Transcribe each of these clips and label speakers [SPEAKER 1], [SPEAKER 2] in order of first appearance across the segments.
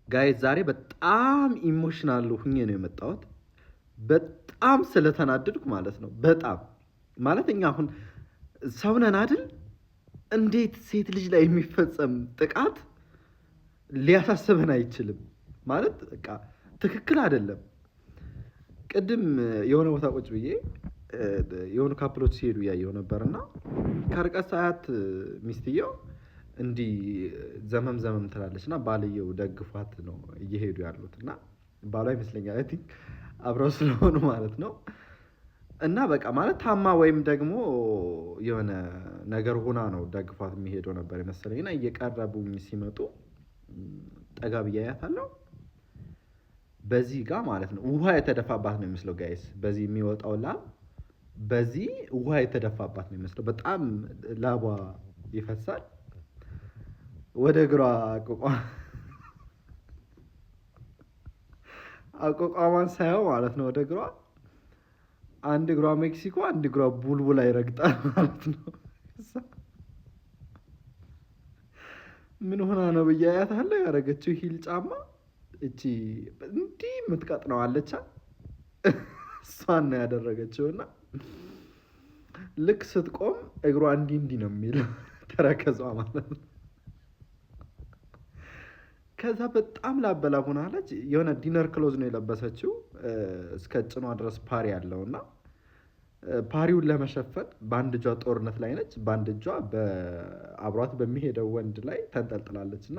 [SPEAKER 1] Guys፣ ዛሬ በጣም emotional ሁኜ ነው የመጣሁት። በጣም ስለተናደድኩ ማለት ነው። በጣም ማለት እኛ አሁን ሰው ነን አይደል? እንዴት ሴት ልጅ ላይ የሚፈጸም ጥቃት ሊያሳስበን አይችልም? ማለት በቃ ትክክል አይደለም። ቅድም የሆነ ቦታ ቁጭ ብዬ የሆኑ couple ኦች ሲሄዱ እያየሁ ነበር እና ከርቀት ሳያት ሚስትየው እንዲህ ዘመም ዘመም ትላለች እና ባልየው ደግፏት ነው እየሄዱ ያሉት እና ባሏ ይመስለኛል፣ I think አብረው ስለሆኑ ማለት ነው። እና በቃ ማለት ታማ ወይም ደግሞ የሆነ ነገር ሆና ነው ደግፏት የሚሄደው ነበር የመሰለኝ። እና እየቀረቡኝ ሲመጡ ጠጋ ብዬ አያታለሁ። በዚህ ጋር ማለት ነው ውሃ የተደፋባት ነው የሚመስለው guys። በዚህ የሚወጣው ላብ፣ በዚህ ውሃ የተደፋባት ነው የሚመስለው። በጣም ላቧ ይፈሳል። ወደ እግሯ አቋቋሟን ሳየው ማለት ነው ወደ እግሯ አንድ እግሯ ሜክሲኮ አንድ እግሯ ቡልቡላ ይረግጣል ማለት ነው። ምን ሆና ነው ብዬ አያታለሁ። ያደረገችው heel ጫማ እቺ እንዲህ የምትቀጥነው አለቻ፣ እሷን ነው ያደረገችው። እና ልክ ስትቆም እግሯ እንዲህ እንዲህ ነው የሚለው ተረከዟ ማለት ነው። ከዛ በጣም ላበላ ሆናለች። የሆነ dinner clothes ነው የለበሰችው እስከ ጭኗ ድረስ ፓሪ ያለው እና ፓሪውን ለመሸፈን በአንድ እጇ ጦርነት ላይ ነች፣ በአንድ እጇ አብሯት በሚሄደው ወንድ ላይ ተንጠልጥላለች እና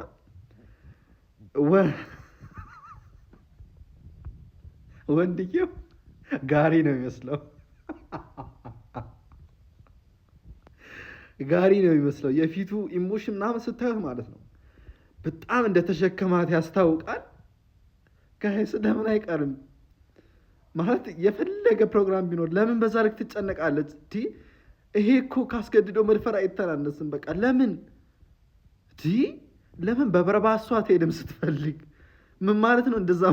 [SPEAKER 1] ወንድየው ጋሪ ነው የሚመስለው፣ ጋሪ ነው የሚመስለው። የፊቱ emotion ምናምን ስታዩት ማለት ነው በጣም እንደተሸከማት ያስታውቃል። Guys ለምን አይቀርም ማለት የፈለገ ፕሮግራም ቢኖር ለምን በዛ ልክ ትጨነቃለች? ይሄ እኮ ካስገድዶ መድፈር አይተናነስም። በቃ ለምን ለምን በበረባሷ አትሄድም ስትፈልግ? ምን ማለት ነው እንደዛ?